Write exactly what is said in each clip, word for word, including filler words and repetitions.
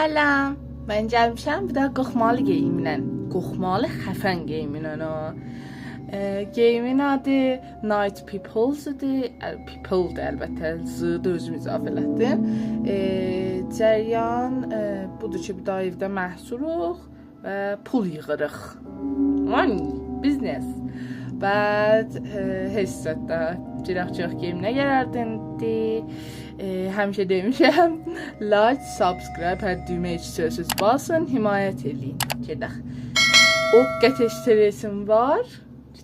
سلام، من گلمیشم بیر دنه قورخمالی گئییمله. قورخمالی خفن گئییمله ها. ائ، گئییمین آدی Night Peoples ایدی. ائ، People دا البته، Z دا اؤزوم اضافه ائله‌دیم. ائ، جریان، ائ، بودور کی، بیر دنه ائوده محصوروق و پول ییغیریق. Money، business. بعد، ائ، هئچ زاد دا. گیرک چوخ گئییمینه قرار دئندی. ائ، همیشه دئمیشم، like، subscribe، هر دویمه هئچ سؤزسوز باسین، حمایت ائله‌یین. گئدک. او قدر استرسیم وار،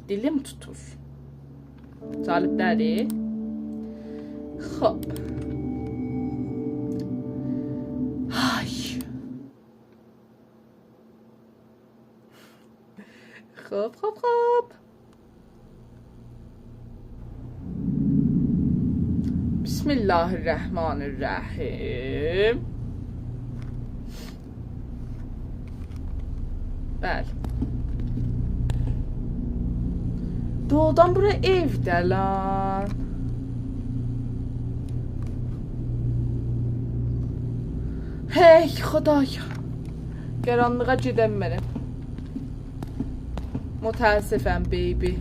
دیلیم توتور. جالب دئییل؟ خوب. آی. خوب، خوب، خوب. بسم الله الرحمن الرحیم. بلی. دوغرودان بورا ائودیر لان. هئی خدایا. قارانلیغا گئدم منم. متأسفم، baby.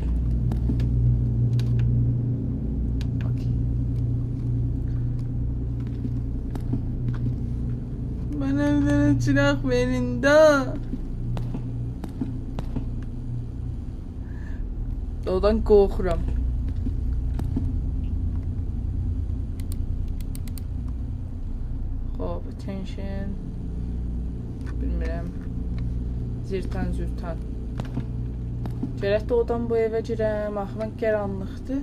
اوکی. منه بیر دنه چیراق وئرین ده. دوغرودان قورخورام. خوب، attention. بیلمیرم. زیرتان، زورتان. گرک دوغرودان بو ائوه گیرم. آخی من قارانلیقدیر.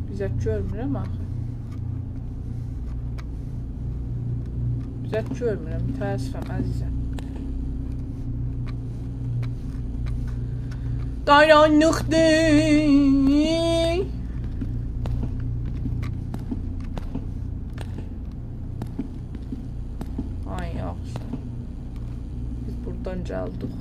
بیر زاد گؤرمورم آخی. بیر زاد گؤرمورم، متأسفم، عزیزم. قارانلیقدیر. آی، یاخشی. بیز بورادان گلدیک.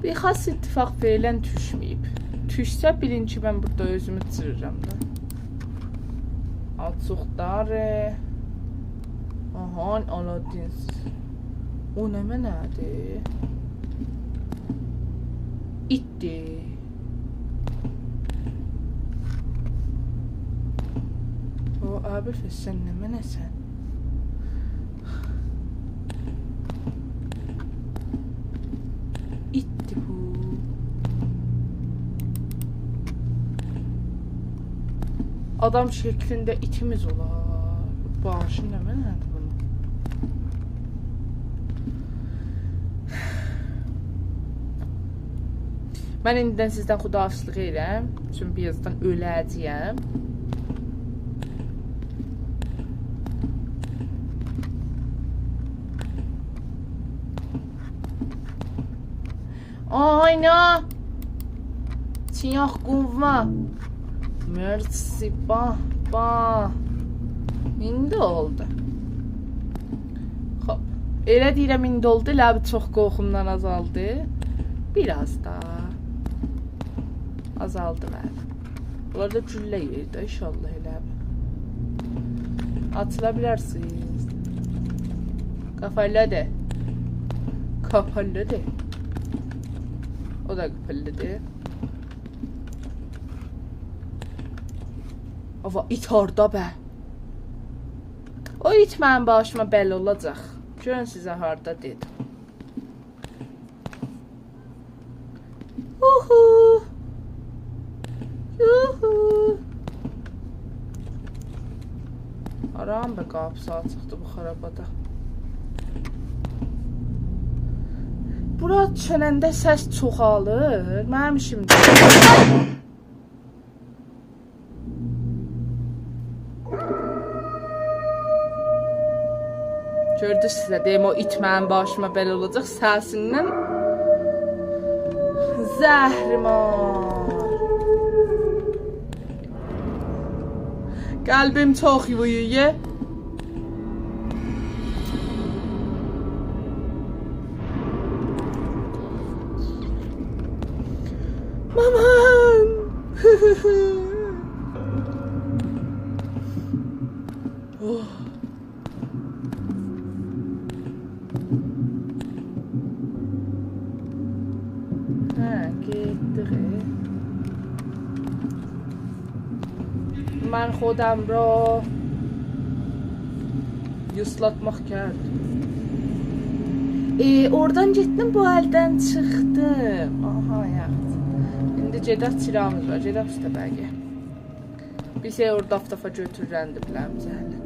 بیر خاص اتفاق فعلاً دوشمه‌ییب. دوشسه بیلین کی، من بورادا اؤزومو ایتیریرم ده. آچیق دری. آها، آلادین. او نمنه‌دیر؟ ایتدیر. او، ابوالفضل، سن نمنه‌سن؟ ایتدی بو. آدام شکلینده ایتیمیز اولار. باشی نمنه‌دیر بونون؟ من ایندیدن سیزدن خداحافظلیق ائدیرم. چونکی بیرازدان اؤله‌جه‌یم. آینا! چیاق قووا. مرسی، با، با. ایندی اولدو. خوب. ائله دئییرم، ایندی اولدو، ائله بیر چوخ قورخومدان آزالدی. بیر آز دا. آزالدی، بلی. بونلار دا گولله یئییر ده، ان‌شاءالله ائله بیر. آچیلا بیلرسینیز. قاپالی‌دیر. قاپالی‌دیر. او دا قاپالی‌دیر. آوا، ایت هاردا به؟ او ایت منیم باشیما بلا اولاجاق. گؤرون سیزه هاردا دئدیم. اوهو. یوهو. آرام به قاپیسی آچیقدیر بو خارابادا. بورا چؤننده سس چوخالیر. منیم ایشیم دئییل. گؤردونوز، سیزه دئییم، او ایت منیم باشیما بلا اولاجاق سسیندن. زهرمار. قلبیم چوخ وویور. مامان! من خودم را یوسلاتماق گلدیم. ائ، اورادان گئتدیم، بو الدن چیخدیم. آها، یاخشی. ایندی گئدک، چیراغیمیز وار. گئدک اوسته بقیه. بیر شئی اورا داف-دافا گؤتورورلر بیله‌میزه هله.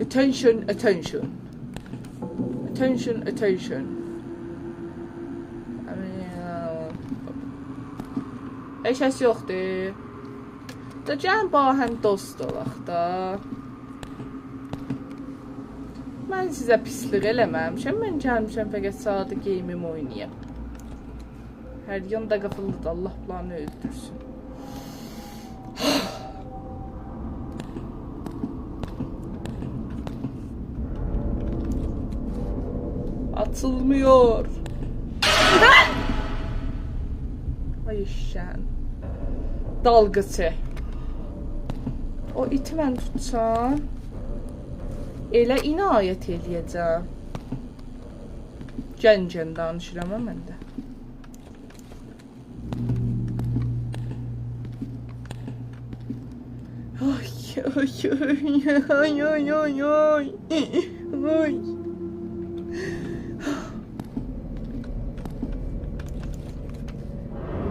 Attention, attention. Attention, attention. هئچ کس یوخدور. دا گلین باهم دوست اولاق دا. من سیزه پیسلیک ائله‌مه‌میشم. من گلمیشم فقط ساده گیمیم اوینایام. هر یان دا قیفیللی‌دیر، الله بونلاری اؤلدورسون. آچیلمیر. آی ائششه‌یین دالغیسی. او ایتی من توتسام، ائله عنایت ائله‌یه‌جم. گن‌گن دانیشیرام ها من ده. آی، آی، آی، آی، آی، آی، آی. آی.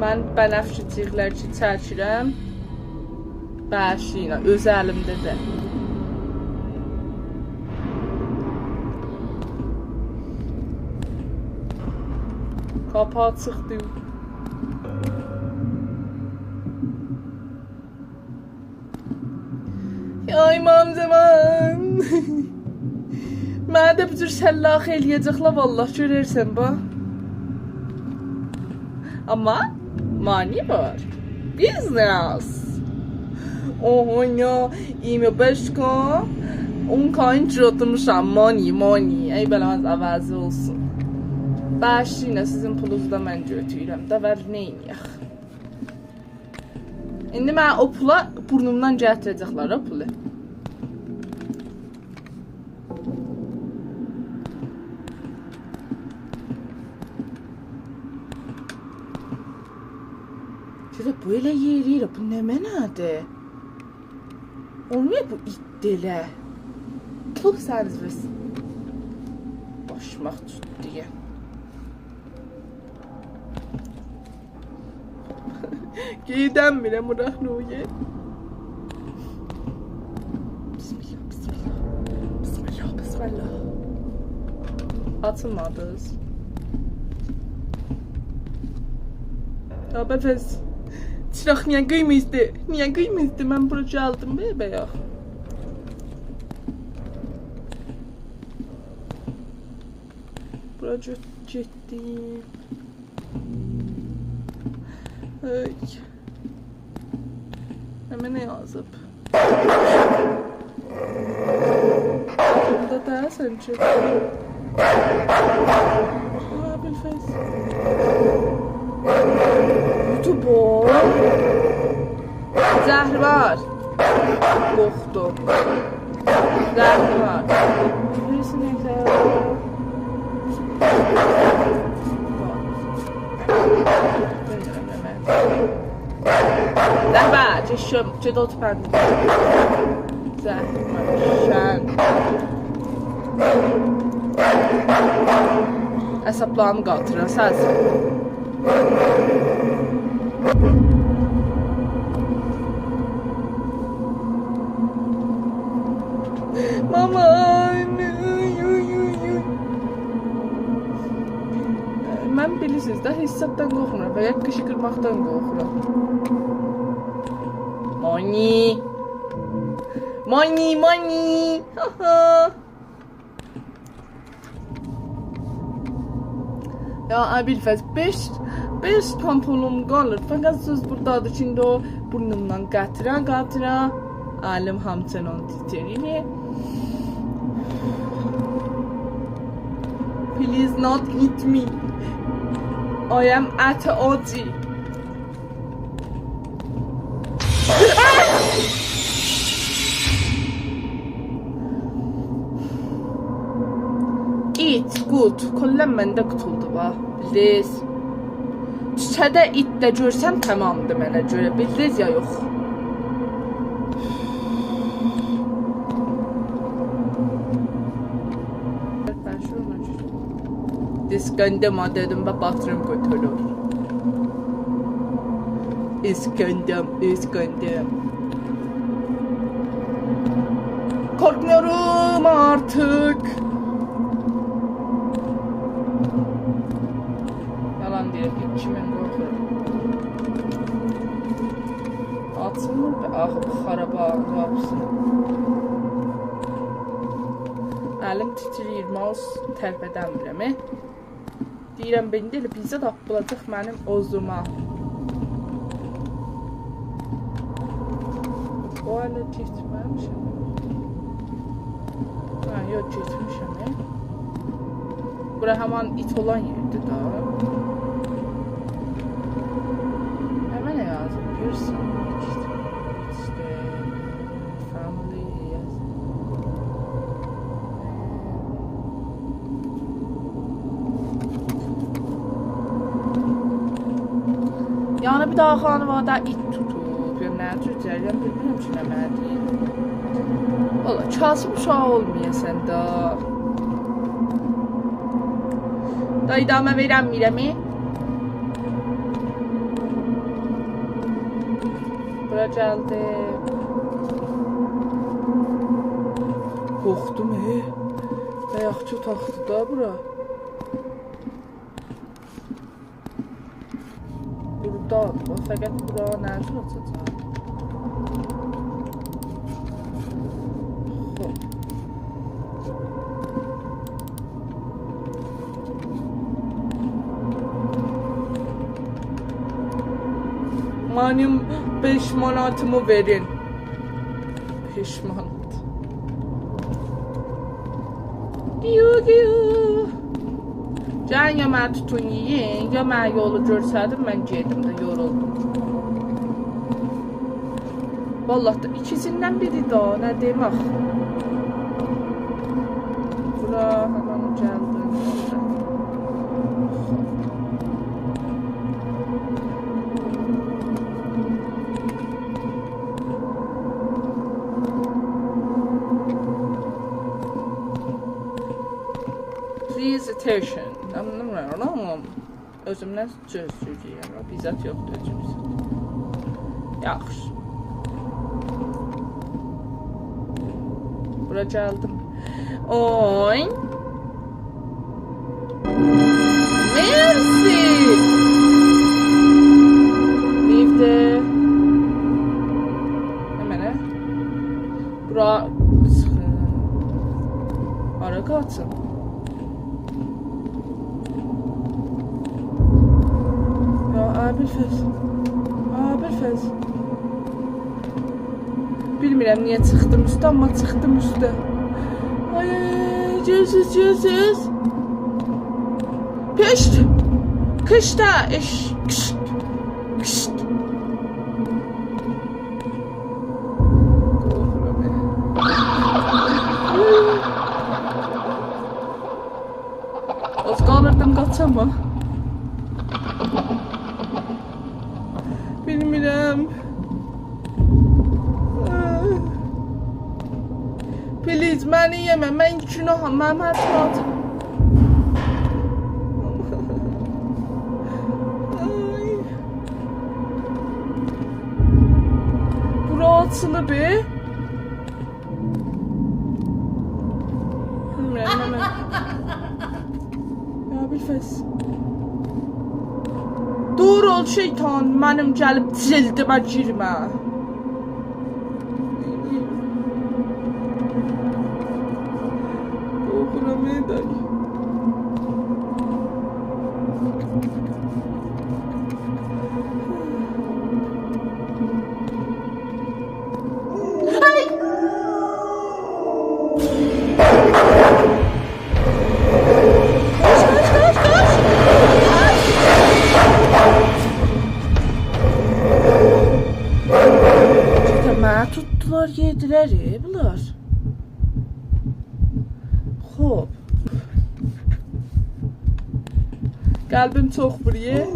من بنفشه‌جیکلر کی چکیرم، باشینا، اؤز الیمده ده. قاپی آچیقدیر. آی امام زمان. منه ده بو جور سلاخ ائله‌یه‌جکلر، والله، گؤررسن، باخ. آمما مانع وار. بیزنس. اوهو یا، اییرمی بئش کا، اون کایین چیروتموشام، مانی، مانی. ای بله‌مز عوضی اولسون. باشینا، سیزین پولونوزو دا من گؤتورورم ده، ولی نئینیه‌ک؟ ایندی منه او پولا بورنومدان گتیره‌جکلر، او پولو. سیزه بو ائله یئرییر، بو نمنه‌دیر؟ اولمویا بو ایت ده ائله. پول سنیز بس. باشیما توتدو دئیه. گئدنمیرم اوراخنویه. بسم الله، بسم الله. بسم الله، بسم الله. آچیلمادینیز. یا بفز. چیراق نییه قیرمیزدی؟ نییه قیرمیزدی؟ من بورا گلدیم، بئ، بئ، آخی. بورا گئت-، گئتدیم. آی. نمنه یازیب؟ بوندا دا سن چیخ. آ، بیلفز. یوتوب او. زهر وار. قورخدوم. زهر وار. بیریسی نئجه؟ زهر وار، چشم، چه دو تپن. زهر وار، شن. اعصابلاریمی قاتیریر، سنسن. ماما، آی، آی، آی، آی. من، بیلیرسینیز ده، هئچ زاددان قورخمورام. فقط قیشقیرماقدان قورخورام. مانی. مانی، مانی. ها، ها. یا ابوالفضل، بئش، بئش تام پولوم قالیر. فقط سؤز بورادادیر کی، ایندی او بورنومدان قطره، قطره. الیم همچنان تیتریر. Please not eat me. I am at O G. ایت، قوت. کلاً منده قوتولدو، باخ. بیلدینیز. کوچه‌ده ایت ده گؤرسم، تامامدیر منه گؤره. بیلدینیز یا یوخ؟ اسکندم ها دئدیم و باطریم گؤتورور. اسکندم، اسکندم. قورخمویورام آرتیق. یالان دئییر، هئچ کیمدن قورخمورام. آچیلمیر دا، آخی بو خاراباغین قاپیسی. الیم تیتره‌ییر، ماوس ترپدنمیرم، ائ. دئییرم، بئنده ائله پیزا تاپیلاجاق منیم اوزوما. او هله کئچمه‌میشم. هه، یوخ، کئچمیشم، ائ. بورا همان ایت اولان یئردیر دا. هه، منه یازیب، person next door. Family, yes. یعنی بیر دانا خانواده ایت توتوب، یا نه جور جریان، بیلمیرم کی، نمنه‌دیر. والله، کاسیب اوشاغی اولمایاسان دا. دا ادامه وئرنمیرم، ائ. بورا گلدی. قورخدوم، ائ. بایاقکی اوتاقدیر دا بورا. بوردا، او فقط بورا نه اوچون آچاجاق؟ خوش. منیم بئش ماناتیمی وئرین. بئش مانات. دیو، دیو. گلین، یا منی توتون یئیین، یا منه یولو گؤسترین، من گئدیم ده، یورولدوم. والله دا، ایکیسیندن بیری ده، نه دئمک. بورا همان گلدی. Please attention. آنلاممیرام. اؤزومدن سؤز سؤزله‌ییرم، بیر زاد یوخدور اؤزوموزده. یاخشی. بورا گلدیم. اوی. مرسی. لیفته. نمنه؟ بورا چیخین. هارا قاچیم؟ یا ابوالفضل. ابوالفضل. بیلمیرم نییه چیخدیم اوسته، آمما چیخدیم اوسته. آی، آی، آی، گؤرورسوز، گؤرورسوز. پشت. کشته، اش، کشت، کشت. آز قالیردیم قاچاما. بیلمیرم. Please، منی یئمه، من گوناهام، منیم اطراف. آی. بورا آچیلیب، ائ. بیلمیرم، نمنه. یا ابوالفضل. دور اول، شیطان، منیم گلیب جلدیمه گیرمه. قورخورام، ای دای. قاچ، قاچ، قاچ، قاچ! آی! چوخ منی توتدولار، یئدیلر، ائ، بونلار. خوب. قلبیم چوخ وورور.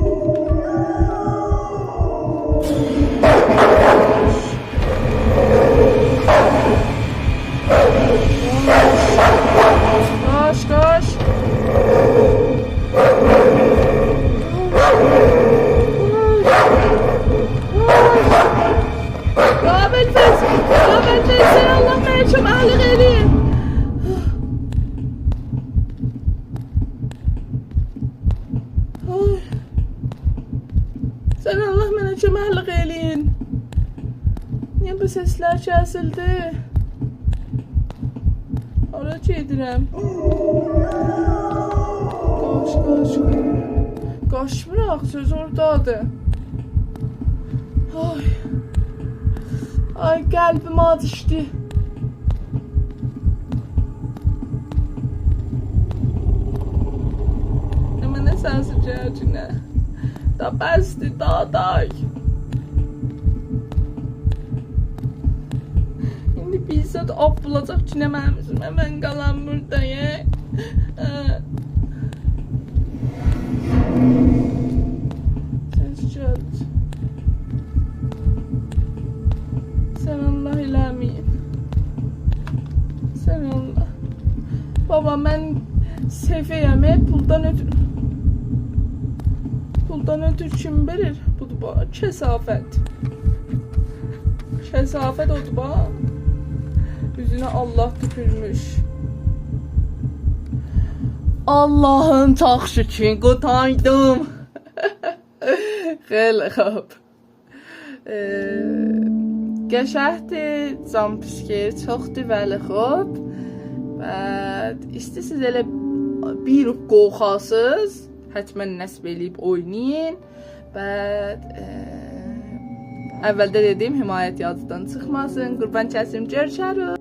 قاچ، قاچ. یا ابوالفضل، یا ابوالفضل، سن الله منه کؤمکلیک ائله‌یین. آی. سن الله منه کؤمکلیک ائله‌یین. نییه بو سسلر کسیلدی؟ هارا گئدیرم؟ قاچ، قاچ، قاچ. قاچمیراق، سؤز اورادادیر. آی. آی، قلبیم آجیشدی. منه سنسیز گلیر کی، نه؟ دا بسدیر، دا، دای. ایندی بیر زاد آب اولاجاق کی، نه منیم اوزومه، من قالام بوردا، یه. اه. سنسیز گلیر. سن الله ائله‌مه‌یین. سن الله. بابا، من سئوه‌یم، ائ، پولدان اؤتور. پولدان اؤتور کیم وئریر؟ بودور، باخ، کثافت. کثافت اودور، باخ. اوزونه الله توپورموش. اللهیم چوخ شوکور، قوتاردیم. خیلی خوب. ائ، قشنگدیر، جامپ‌اسکر چوخدور، ولی خوب. و ایسته‌سیز ائله بیر قورخاسیز، حتماً نصب ائله‌ییب اوینایین. و، ائ، اولده دئدییم، حمایت یاددان چیخماسین. قوربان کسیم، گؤروشریک.